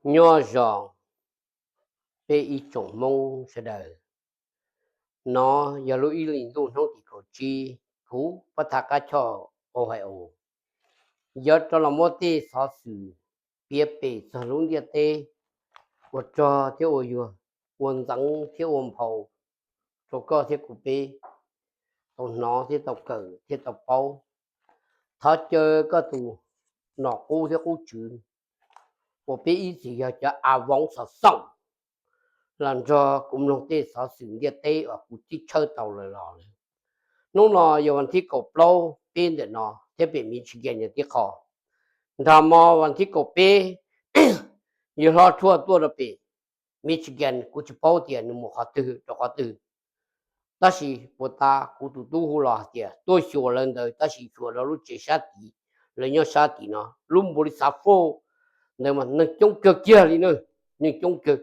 Nyob zoo peb ib tsoom Hmoob sawv daws. No yog lub ib hlis ntuj hnub tim kaum tsib, kuv Pab Thaj Qab Choj Ohio yuav rov los muab tej xov xwm piav pem txog lub ntiaj teb, ua rog thiab ua yuag, ua ntxeev thiab ua nphau, rau koj thiab kuv peb tau hnov thiab tau kawm thiab tau paub. Thov caw koj tus nom qub thiab qub tswv uas peb ib txwm yog cov a voov xov xoom los nrog kuv mloog tej xov xwm ntiaj teb uas kuv twb tshawb tau lawm los lawm. Hnub no yog vas thib kaum plaub peb ntawm no thiab pem Michigan yog tib qho. Nrog mo vas thib kaum peb yawg hlob Tshuaj tuaj rau pem Michigan, kuv tsis paub tias nws mus qhov twg rau qhov twg. Tab sis puas tas kuv tus tub hu los hais tias tuaj xyuas lawv ntawd, tab sis xyuas rau lub tsev sab tid, lawv nyob sab tid no. Lub npau li xav foj ntawd mas neeg coob kawg kiag li na, neeg coob kawg,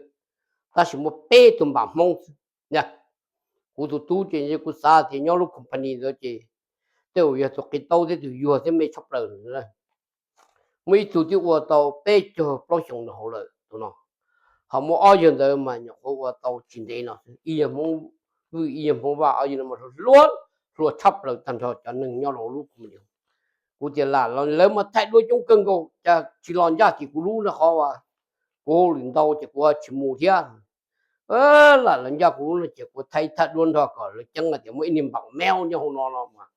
tab sis muaj peb tug npam Hmoob xwb. Kuv tus tub ces kuv xav tias nyob lub company ntawd ces tej zaum yog tus qi taub thiab tus yuag thiab me tshaj plaws. Muaj ib tug twb ua tau peb caug plaub xyoos rau hauv lawm tus no, ho muaj ob yawg ntawd mas nyuam qhuav ua tau tsis ntev no xwb. Ib yawg Hmoob Vwj, ib yawg Hmoob Vaj, ob yawg no mas hluas, hluas tshaj plaws tag nrho cov neeg nyob rau lub company. Kuv tias lam lawv mas thaij duab coob kawg nkaus, cas tsis los ncaj tim kuv lub no qhov uas kuv hauj lwm ntau ces kuv tsis mus thiab. Lam lawv ncaj kuv lub no ces kuv thaij ib thaj duab nrog kom lawv ceeb hais tias muaj ib niag npam meob nyob hauv no no mas.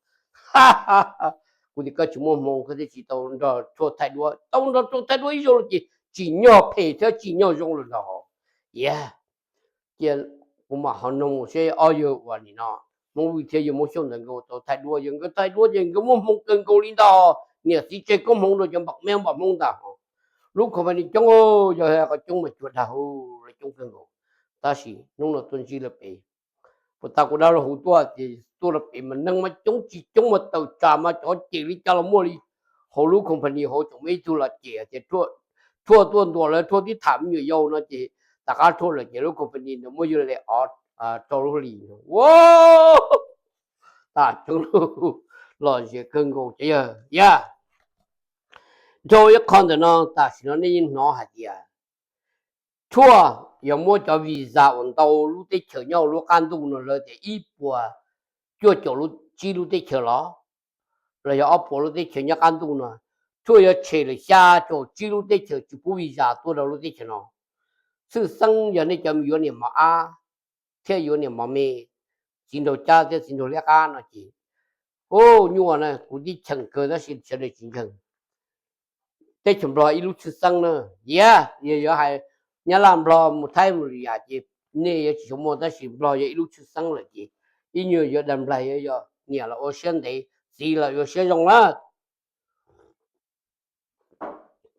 Kuv tias koj tsis muaj hmoo koj thiaj tsis tau nrog Tshuaj thaij duab, tau nrog Tshuaj thaij duab ib zaug los ces tsim nyog phem thiab tsim nyog zoo lawm ntag. Yog, cia kuv mam ho noog seb ob yawg uas nim no Hmoob Vwj thiab yawg Hmoob Xyooj ntawd nkawd tau thaij duab, yog nkawd thaij duab ces nkawd muaj hmoo kawg nkaus li ntag. Niam txiv tseg koob hmoov rau cov npam meob npam Hmoob ntag. Lub company coob, yog hais qhov coob mas cuag dag, lawv coob kawg nkaus. Tab sis hnub no tuaj ntsib lawv pem, puas tas kuv dab laug hu tuaj ces tuaj lawv pem mas neeg mas coob tsis coob mas tawm tsam mas cov cem li cas los muaj li. Hauv lub company hauv tseem muaj ib tug los cem tias Tshuaj tuaj ntuas lawv, Tshuaj twb tham me nyuam yaus no ces tom qab Tshuaj lawm ces lub company ntawd muab yawg le ov rau lub hlis. Ua tas coob lub lom zem kawg nkaus cov yawg. Yog, dhau ib qho ntawm no tam sim no nej yeej hnov hais tias Tshuaj yog muab cov visa uas ntau lub teb chaws nyob hauv lub qab ntuj no lawv tias ib puas cuaj caum tsib lub teb chaws los, los yog ob puas lub teb chaws nyob qab ntuj no, Tshuaj yuav tshem lawm xya caum tsib lub teb chaws tsis pub visa tuaj rau lub teb chaws no. Txhwj xeeb yog nej cov yuav niam mos ab thiab yuav niam mos me, txiv nraug cab thiab txiv nraug liab qab no ces, u, nyuaj na, kuv tib cheem kawg tab sis sawv daws tsis ntseeg. Teb chaws Nplog ib lub tshwj xeeb na, yog, yog yuav hais Nyab Laj Nplog mus Thaib mus lwm yam ces nej yuav tsis tshua muaj, tab sis Nplog yog ib lub tshwj xeeb lawm ces ib nyuag yuav dag nplaig yuav yog niam los ua siab ntev, txiv los ua siab zoo na.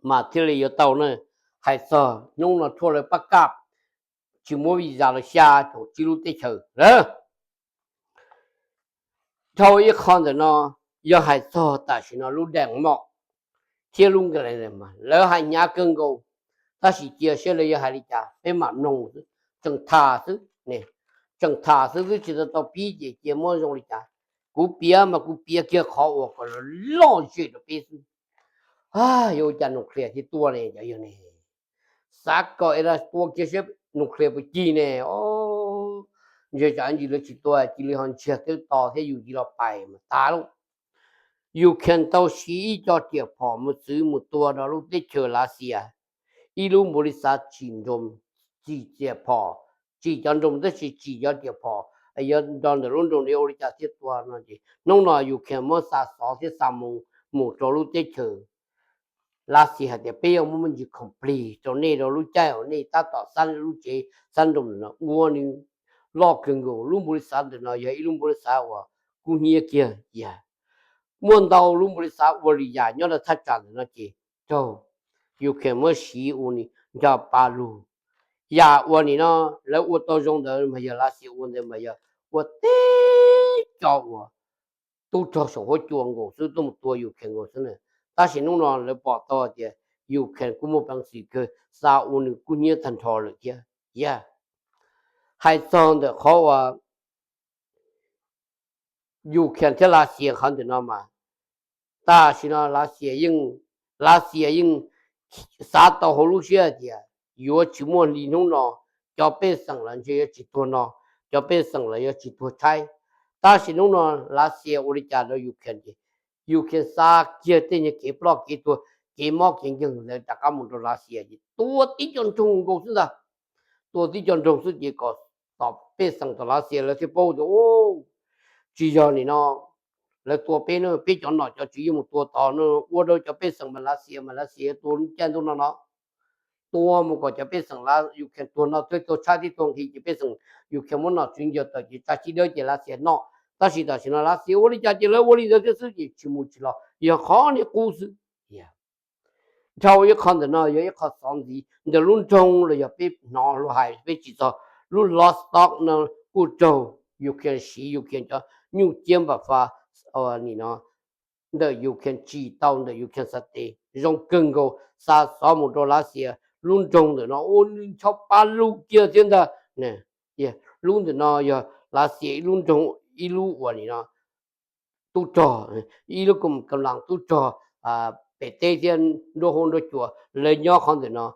Mas thiaj li yuav tau na. Hais txog hnub no Tshuaj lawv pab kaj tsis muab visa los xya caum tsib lub teb chaws lawm. Dhau ib qho ntawm no, yog hais txog tam sim no lub Denmark thiab lub England mas lawv hais hnyav kawg nkaus, tab sis cia saib lawv yuav hais li cas peb mam mloog xwb, tseem tham xwb, tseem tham xwb twb tsis tau tau pib ces cia muab zoo li cas. Kuv piav mas kuv piav kiag qhov uas kom lom zem rau peb xwb. Yuav ua cas nuclear thiaj tuaj ne cov yawg ne? Xav kom es tua kiag saib nuclear puas cig ne. Ntshe tsam ntsis lawv tsis tua cia li ho ntsiag twb to thiab yus cia los pais mas tas lauj. Ukraine tau siv ib co riam phom mus txwv mus tua rau lub teb chaws Lav Xias ib lub npaum li xav tsim nroos, tsim riam phom, tsim cov nroos tab sis tsim cov riam phom, yuav nrog ntawm lub nroos li ua li cas thiaj tua no ces hnub no Ukraine muab xa xov thiab xa mus mus rau lub teb chaws Lav Xias hais tias peb yuav muab me ntsis khoom plig rau nej rau lub caij uas nej tab tom xab lub tsev xab nroos no ua nws loj kawg nkaus. Lub npaum li xav ntawm no yog ib lub npaum li xav uas kub hnyiab kiag yag. Muaj ntau lub npaum li xav ua li yam nyob rau thaj tsam ntawm no ces raug Ukraine muab siv ua nws nco pa lug. Yam uas nim no lawv ua tau zoo ntawd mas yog Lav Xias ua ntawd mas yog ua teb co uas tub rog saum huab cua nkaus xwb tuaj mus tua Ukraine nkaus xwb na. Tab sis hnub no lawv pom tau tias Ukraine kuj muaj peev xwm kawg xa ua nws kub hnyiab tag nrho lawm thiab. Yog hais txog ntawm qhov uas Ukraine thiab Lav Xias qhov ntawm no mas tam sim no Lav Xias yeej, Lav Xias yeej xav tau hauv lub siab tias yuav tsis muaj li hnub no, cov pej xeem lawv ntshe yuav tsis tuag no, cov pej xeem lawv yuav tsis tuag tshaib. Tab sis hnub no Lav Xias ua li cas rau Ukraine ces Ukraine xa kiag tej nyuag kev ploj kev tuag, kev mob kev nkeeg ntawd rov qab mus rau Lav Xias ces tua tib co nroog nkaus xwb ntag. Tua tib co nroog xwb ces kom tom pej xeem tom Lav Xias lawv thiaj paub tias tsis yog nim no lawv tua peb no, peb cov nom cov tswv yeej mus tua tod no, ua rau cov pej xeem mas Lav Xias mas Lav Xias yuav tua lub caij ntuj no no. Tua mus kom cov pej xeem Ukraine tuag no, tuag tshaib thiab tuag nqhis ces pej xeem Ukraine muab nom tswv ncaws tawm ces tsa sib dawb ces Lav Xias noj. Tab sis tam sim no Lav Xias ua li cas ces lawv ua li ntawd thiab xwb ces tsis mus tsis los, yog qhov niag qub xwb. Dhau ib qho ntawm no yog ib qho xov ntxiv ntawm lub nroog los yog peb hnov luag hais peb tsis txog, lub Rostov no kuj raug Ukraine siv Ukraine cov nyuj ciab npam fa nim no ntawm Ukraine tsim tau ntawm Ukraine xav tes zoo kawg nkaus xa xov mus rau Lav Xias lub nroog ntawm no ua nws ncho pa lug kiag thiab ntag. Lub ntawm no yog Lav Xias ib lub nroog, ib lub uas nim no tub rog, ib lub koom las tub rog pem teb thiab nruab huab nruab cua, lawv nyob qhov ntawm no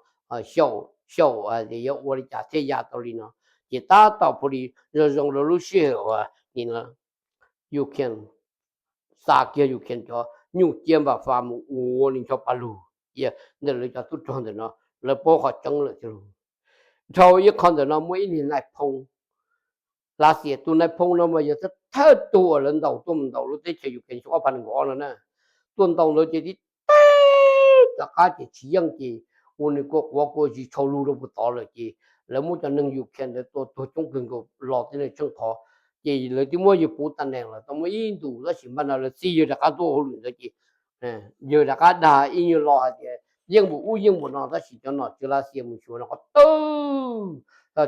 xyaum xyaum yuav ua li cas thiaj ya tau li no. Ces tab tom pha li zoo zoo rau lub sij hawm uas nim no Ukraine xa kiag Ukraine cov nyuj ciab npam fa mus ua nws ncho pa lug ntawm lawv cov tub rog ntawm no, lawv paub qhov tseeb lawm thiab lauj. Dhau ib qho ntawm no muaj ib niag nais phoo, Lav Xias tus nais phoo no mas yog thawj tug uas lawv ntaus tuaj mus ntaus lub teb chaws Ukraine xyoo ob phav nees nkaum ob no na. Tuaj ntaus ntawd ces tib teg rov qab ces tsis yeej ces ua nws kua quav kua zis tshau lug rau puag tod lawm ces lawv muab cov neeg Ukraine ntawd tua tuag coob kawg nkaus los tej neeg tsheej qhov. Ces lawv twb muab yawg puv tas nees lawm tau muaj ib ntus, tab sis npaj no lawv txib yawg rov qab tuaj hauj lwm ntawd ces yawg rov qab dag ib nyuag lo hais tias yeej npaum ub yeej npaum no, tab sis cov nom tswv Lav Xias mus xyuas no qhov twg,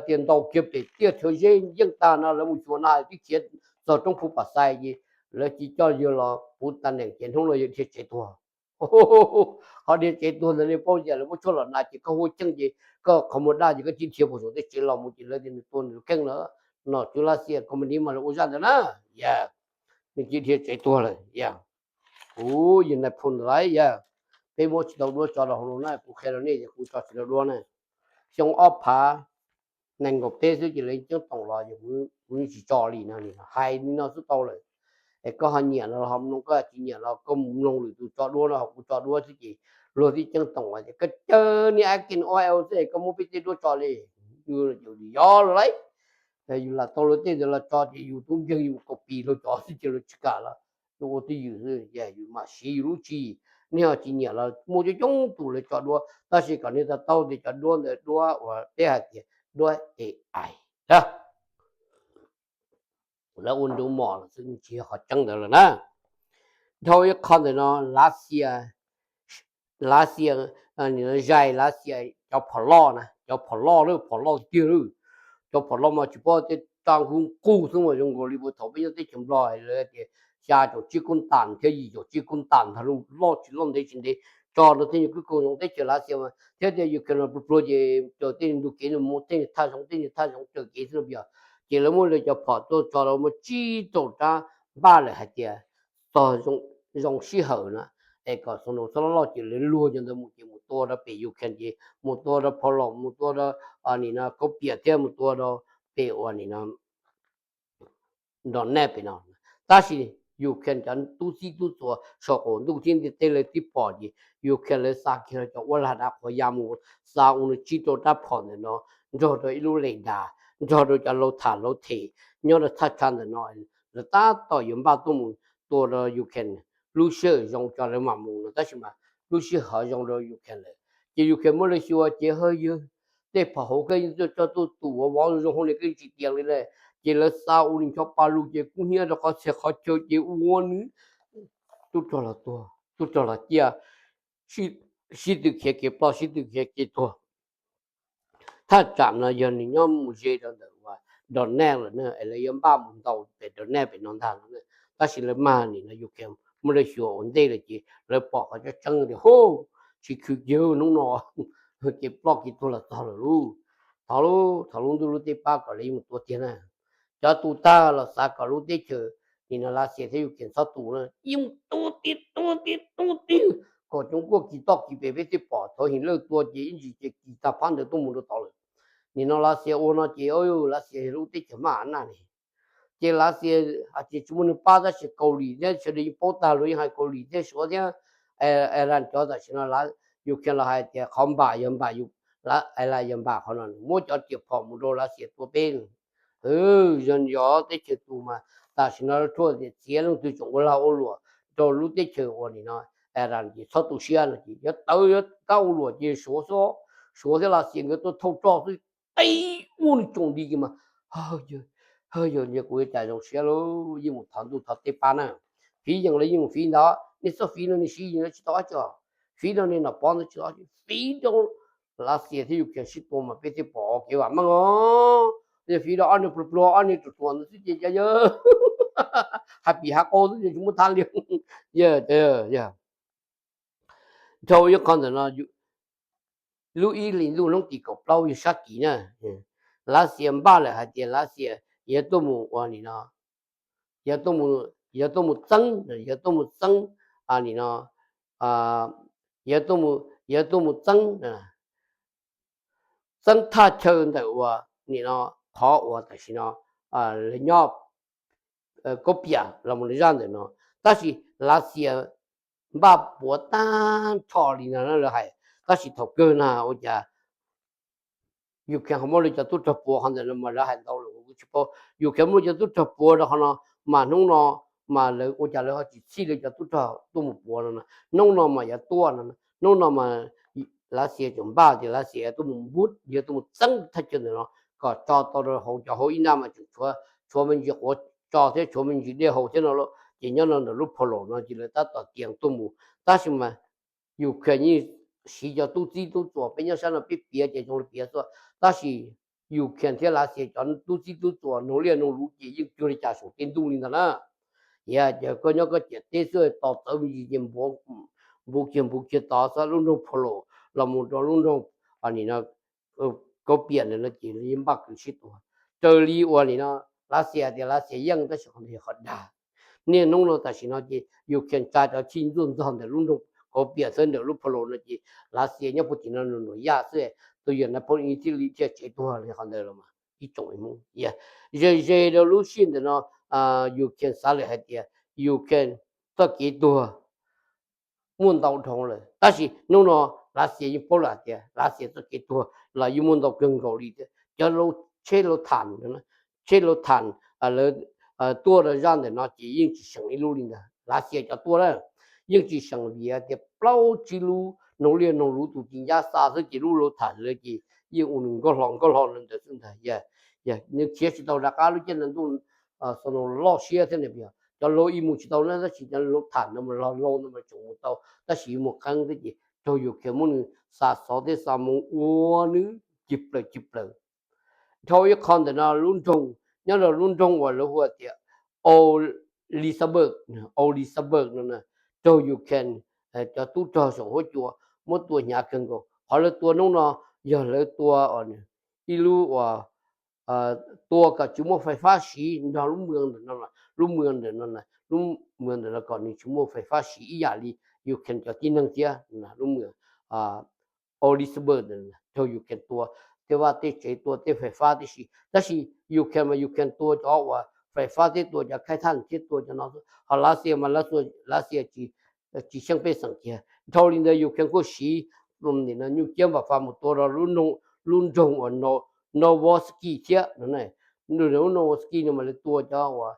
tias ntaus kiag pem tiaj rhawv zeb yeej tag no lawv mus xyuas no twb khiav txog roob Phu Pas Xais ces lawv cia coj yawg los puv tas nees ces hnub no yawg dhia tsev tuag. Qhov dhia tsev tuag ntawd nej paub tias lawv muab tshuaj los na ces koj hu cheej ces koj qhov muag daj ces koj cia dhia puag saum tej tsev los mus ces lawv tias nws tua nws kheej lawm. Nom tswv Lav Xias company mas lawv ua zaj ntawd na, yog nws cia dhia tsev tuag lawm yog. Kuv yog nais phoo ntawd lawm yog, peb muab tsis tau duab tso rau hauv no na, kuv qhia rau nej es kuv tso tsis tau duab na. Xyoo ob phav nees nkaum peb xwb ces lawv ceeb toom los es kuv tsis tso li no, hais li no xwb tau lawm. Es koj ho nyiam no los ho mloog, koj tsis nyiam los koj mus mloog lwm tus tso duab no, ho kuv tso duab xwb ces luag twb ceeb toom los ces koj caw niag Akin Oil xwb es koj muab peb tej duab tso li. Yog lawm lauj, yus lam tau luag tej ntawd los tso ces yus tub nkeeg yus kaum pis luag cov xwb ces luag tsis kam los. Yus ua twj ywm xwb, yus mam siv yus lub tswv yim. Nej ho tsis nyiam los muaj coob coob tus lawv tso duab, tab sis kom nej to taub tias cov duab ntawd duab uas peb hais tias duab A I a, lawv ua nrov mos los xwb, tsis yog qhov tseeb ntawd lawm na. Dhau ib qho ntawm no Lav Xias, Lav Xias, zais Lav Xias cov phom loj na, cov phom loj lawm, phom loj tiag lawm. Cov phom loj mas tsis paub tej raj nkuj nquj xwb mas zoo nkaus li puag thaum peb nyob teb chaws Nplog lawv tias xya caum tsib kub ntas thiab yim caum tsib kub ntas ntag, loj tsis loj ntev tsis ntev, tso rau tej nyuag kwj koos zoo teb chaws Lav Xias mas thiab tias Ukraine pluag pluag ces raws tej ntug kev mus tej thaj zoov tej thaj zoov raws kev xwb los yog. Ces lawv muab lawv cov phom tuaj tso rau muaj tsib rau rab npaj lawm hais tias txog zoo sij hawm na, es kom xoo noo txhob loj loj ces lawv luag cov ntawd mus ces mus tua rau pem Ukraine ces mus tua rau Poland, mus tua rau nim no Kaub Piam thiab mus tua rau pem uas nim no Donetsk pem no. Tab sis Ukraine cov tub txib tub txuas saum qaum ntuj thiab ntiaj teb lawv twb pom ces Ukraine lawv xa kiag cov uab lag dav qhuav ya mus, xa ua nws tsib rau rab phom ntawm no nrog rau ib lub les das, nrog rau cov lau tham lau them nyob rau thaj tsam ntawm no, lawv tab tom yuav npaj tuaj mus tua rau Ukraine. Lub sij hawm zoo tso lawv mam mus no, tab sis mas lub sij hawm zoo rau Ukraine lawm. Ces Ukraine muab lawv xyuas ces hawj yawg, tej phom hauv koj yeej tuaj tso tuaj tus ua vov zoo hauv ni koj tsis tias li na. Ces lawv xa ua nws ncho pa lug ces kub hnyiab rau qhov txhia qhov chaw ces ua nws tub rog los tuag, tub rog los ciaj, sib tw khiav kev ploj sib tw khiav kev tuag. Thaj tsam no yog nws nyob mus ze rau ntawm uas Donetsk lawm na, es lawv yuav npaj mus ntaus pem Donetsk pem no ntag no. Tab sis lawv mag nim no Ukraine muab lawv xyuas ua ntej lawm ces lawv pom qhov tseeb tias hu, tsis khwv kiag hnub no kev ploj kev tuag los txog lawm lauj. Thov lauj, thov lub ntuj lub teb pab kom lawv yeej mus tua tiag na. Cov tus tag los xav kom lub teb chaws nim no Lav Xias thiab Ukraine txhob tus na, yeej mus tua tiag tua tiag tua tiag. kom cov nkuaj kis toj kis pes peb thiaj pom. Thaum Hitler tua ces ib ntsis ces kis tag phab ntawd tuaj mus rau tod lawm. Nim no Lav Xias ua no ces Lav Xias yog lub teb chaws maj naj ne. Ces Lav Xias hais tias tsis muaj neeg pab tab sis Kaus Lim thiab sawv daws yeej paub tag, luag yeej hais Kaus Lim thiab Suav thiab Iran cov tam sim no Ukraine los hais tias qhov npam yog npam, Iran yog npam qhov no, muab cov riam phom mus rau Lav Xias tua peb. Yog teb chaws tus mas tam sim no thuaj tias txiav leej twg tsoom ua lag ua luam rau lub teb chaws uas nim no Iran ces txhob tu siab no ces yog tawv yog kab ua luam ces Suav xwb, Suav thiab Lav Xias nkawd tuaj thauj roj xwb, teb ua nws tsoom di ces mas yog kuv yuav cas zoo siab lauj, yeej mus thov ntuj thov teb pab na. Fiv yees los yeej mus fiv ntawd, nej txhob fiv no nej siv yees tsis tau dab tsi, fiv rau nej nom pov ntawd tsis tau, fiv rau Lav Xias thiab Ukraine sib tua mas peb thiaj pom kev vam meej os. Yog fiv rau ob niag pluag pluag ob niag ruam ruam ntawd xwb ces yog hais pim hais qau xwb ces tsis muaj thab li. Yog, yog dhau ib qho ntawm no, lub ib hlis ntuj hnub tim kaum plaub yog sab kis na, Lav Xias npaj lawm hais tias Lav Xias yuav tuaj mus ua nim no, yuav tuaj mus txeeb, yuav tuaj mus txeeb nim no, yuav tuaj mus txeeb, txeeb thaj chaw ntawm uas nim no qhov uas tam sim no lawv nyob Kaub Piam los mus lawv zaj ntawm no, tab sis Lav Xias npaj puav tag nrho li no na lawv hais, tab sis thaum kawg na ua cas Ukraine ho muab lawv cov tub rog puav qhov ntawm no mas lawv hais ntau lawm kuv tsis paub. Ukraine muab lawv cov tub rog puav rau qhov no, mas hnub no mas lawv ua cas lawv ho tsis txhij lawv cov tub rog tuaj mus puav no na. Hnub no mas yuav tuaj no, hnub no mas Lav Xias tseem npaj tias Lav Xias tuaj mus npub, yog tuaj mus txeeb thaj chaw ntawm no kom tso tau rau hauv cov hauv ib naj mas tseem tshuav me ntsis quav tso thiab tshuav me ntsis dej haus thiab no lauj. Ces nyob no ntawm lub pha laus no ces lawv tab tom tias tuaj mus, tab sis mas Ukraine yeej siv cov tub txib tub txuas, peb nyob sab no peb piav ces zoo li piav xwb, tab sis Ukraine thiab Lav Xias cov tub txib tub txuas noog liaj noog luv ces yeej cuag li cas saum tej ntuj li ntag na. Yog ces koj nyob koj ciam teb xwb tos txawv me ntsis ces npuav kiag npuav kiag tod xwb lub nroog pha laus los mus rau lub nroog nim no Kaub Piam ntawm no ces yeej npaj kwv sib tua. Raws li uas nim no Lav Xias tias Lav Xias yeej tab sis qhov ntawd yog qhov dag. Niaj hnub no tam sim no ces Ukraine tsa cov chij ntxuaj ntxog ntawm lub nroog Kaub Piam xwb ntawm lub pha laus no ces Lav Xias nyob puag tim no nws nuam yaj xwb, tus yawg Nais Phoo Ib thiaj li thiaj tsev tuag li qhov ntawd los mas ib tsoom Hmoob. Ze ze rau lub sij ntawm no Ukraine xav lawm hais tias Ukraine txoj kev tuag muaj ntau dhau lawm, tab sis hnub no Lav Xias yeej paub lawm hais tias Lav Xias txoj kev tuag los yeej muaj ntau kawg nkaus li thiab. Cov tsheb laus tham, tsheb laus tham lawv tuaj rau zaj ntawm no ces yeej tsis seem ib lub li ntag. Lav Xias cov tuaj na yeej tsis seem vim tias plaub tsib lub noog liaj noog luv tus ci ncab xa xwb ces lub laus tham lawv ces yeej ua nws nkauj hlo nkauj hlo li ntawd xwb ntag. Nws khiav tsis tau rov qab lub caij ntuj xo no loj siab thiab ne. Cov laus ib mus tsis tau na tab sis cov laus tham no mas laus no mas tseem mus tau tab sis ib mus qeeb thiab ces raug Ukraine muab nws xa xov thiab xa moo ua nws cig plaws cig plaws. Dhau ib qho ntawm no lub nroog, nyob rau lub nroog uas lawv hu tias Olisabek, Olisabek no na, raug Ukraine cov tub rog saum huab cua muab tua hnyav kawg nkaus. Qhov lawv tua hnub no yog lawv tua ib lub uas tua kom tsis muaj fais fab siv nrog lub moos ntawm no, lub moos ntawm no, lub moos ntawm no kom nws tsis muaj fais fab siv ib yam li Ukraine cov tib neeg thiab. Lub moos Olisabek raug Ukraine tua tej vaj tej tsev tua tej fais fab tib si, tab sis Ukraine mas Ukraine tua cov uas fais fab thiab tua cov khaij thaj thiab tua cov no xwb. Ho Lav Xias mas Lav Xias tsis xyeej pej xeem kiag. Dhau li ntawd Ukraine kuj siv nyuj ciab npam fas mus tua rau lub nroog uas Novoski thiab. Lub Novoski no mas lawv tua cov uas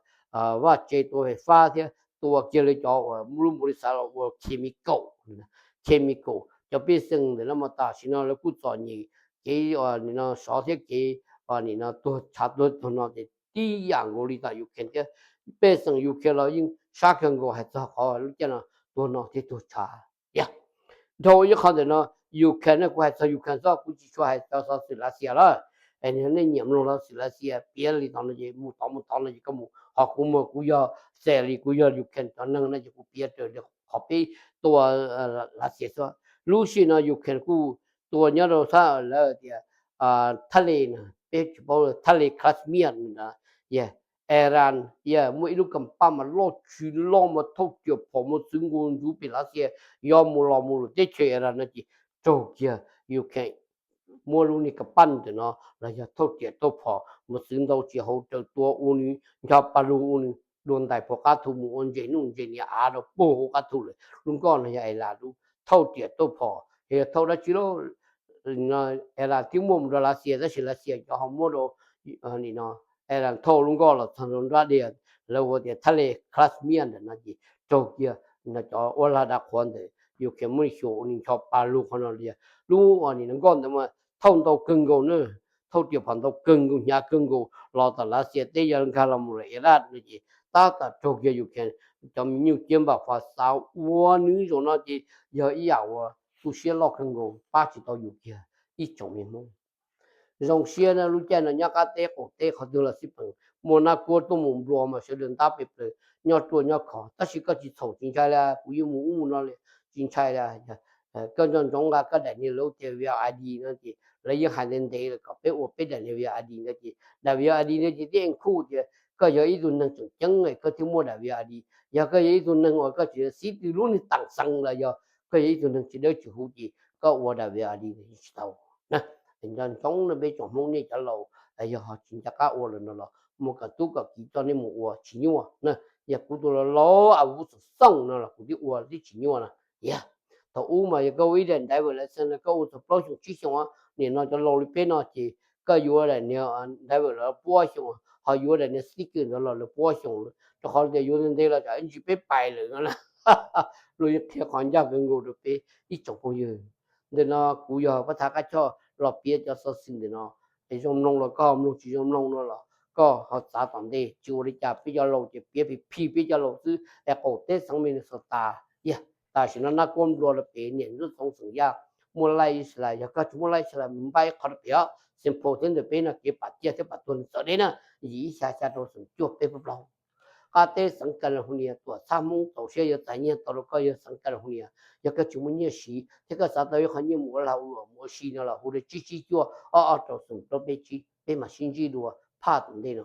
vaj tse tua fais fab thiab tua kiag li cov uas lub npau li xav los ua chemical, chemical. Cov pej xeem ntawm no mas tam sim no lawv kuj txom nyem kev sov thiab kev nim no tuag tshav tuag tuag no ces tib yam nkaus li tam Ukraine thiab. Pej xeem Ukraine los yeej sab kawg nkaus hais txog qhov lub caij no tuag no thiab tuag tshav. Dhau ib qho ntawm no Ukraine ne, kuv hais txog Ukraine xwb kuv tsis tshua hais txog xov xwm Lav Xias lawm. Nej nyiam mloog xov xwm Lav Xias piav li tod no ces mus tod mus tod no ces koj mus, ho kuv mas kuv yog, xes li kuv yog Ukraine cov neeg no ces kuv piav raws li qhov peb tua Lav Xias xwb. Lub sij no Ukraine kuj tua nyob rau sab lawv tias thaj le, peb tsis paub thaj le Crimea no, yog Iran, muaj ib lub kam paj mas loj tsis loj mas thauj riam phom mus txwv nkaus ntsuv pem Lav Xias, yog mus los mus lawm teb chaws Iran no ces raug kiag Ukraine muab lub niag kam paj ntawm no los yog thauj riam thauj phom mus txwv ntau tsis hauv raws tua ua nws ncho pa lug ua nws dua ntais puag qab thu mus ua ntses nuj ntses niam av rau puag hauv qab thu lawm. Lub nkoj no yog Iran lub thauj riam thauj phom, yog thauj dab tsi lawm, Iran twb muaj mus rau Lav Xias tab sis Lav Xias cov ho muab rau Iran thauj lub nkoj los txog nrab dej, lawv hu tias thaj le Crimea ntawm no ces raug kiag no cov uab lag dav qhuav ntawm Ukraine muab xyuas ua nws ncho pa lug qhov no li. Lub nkoj ntawd mas thauj ntau kawg nkaus na, thauj riam phom ntau kawg nkaus hnyav kawg nkaus los tom Lav Xias teb, yog nkag los mus lawm Iraq no ces tab tom raug kiag Ukraine cov me nyuj ciab npam fas xav ua nws zaum no ces yog ib yam uas tu siab loj kawg nkaus pab tsis tau yus kiag ib tsoom me Hmoob. Zoo siab na lub caij no nyob qab teb qaum teb qhov twg los xij peem, muaj nab kuab tuaj mus nplua mas sawv daws ntab pes plaws nyob ruaj nyob khov, tab sis koj tsis txhaum tsis ntshai li, kuv yuav mus ub mus no li tsis ntshai li. Koj nco ntsoov nqa koj daim niag lub tias V I D no ces lawv yeej hais ntev ntev lawm kom peb ua peb daim niag V I D ntawd ces daim V I D ntawd ces tib enkhuj tias koj yog ib tug neeg tseem ceeb koj thiaj muaj daim V I D. Yog koj yog ib tug neeg uas koj tseem xib tw lub niag tam xeev los yog koj yog ib tug neeg tsis dawb tsis huv ces koj ua daim V I D ntawd tsis tau na. Nco ntsoov no peb tsoom Hmoob nej cov laus, yog ho tsis nco qab ua lawm no los muaj kom tub kom kiv coj nej mus ua tsis nyuaj na. Yog kuv tus laus laus a vuv xom xooj no los kuv twb ua twb tsis nyuaj na. Yog thaum ub mas yog koj ua ib daim driver license no koj ua txog plaub xyoos tsib xyoos, nim no cov laus li peb no ces koj yuav daim niag driver los puag xyoo, ho yuav daim niag sticker ntawd los lawv puag xyoo, rau qhov tias yuav nteg los tsam ib ntsis peb pais lawm no. Luag yeej qhia qhov ncaj kawg nkaus rau peb ib tsoom phooj ywg. Ntawm no kuv yog pab thav qab choj los piav cov xov xwm ntawm no, es zoo mloog los koj mloog, tsis zoo mloog no los koj ho txav tom ntej. Tsis ua li cas, peb cov laus ces piav phim phim peb cov laus xwb es qaum teb xeev Minnesota. Yog tam sim no nab kuab nplua rau pem niam ntxub txoov xeem Yaj, muaj laij ib sas las, yog koj tsis muaj laij ib sas las mus npaj ib qho rau pem os. Xeem Phaum thiab ntawm peb no kev pam ciaj thiab pam tuag nws txawv deb na, yim ib xya xya rau xeem cuaj peb plaub. Qab teb xeev California, tuam txhab Hmoob txaus siab yuav txais nyiaj tau rau koj yog xeev California. Yog koj tsis muaj nyiaj siv thiab koj xav tau ib qho nyiaj mus ua lag ua luam mus ua si no los hu rau tsib tsib cuaj ob ob rau xoom plaub peb tsib, peb mam sib ntsib dua phaj tom ntej no.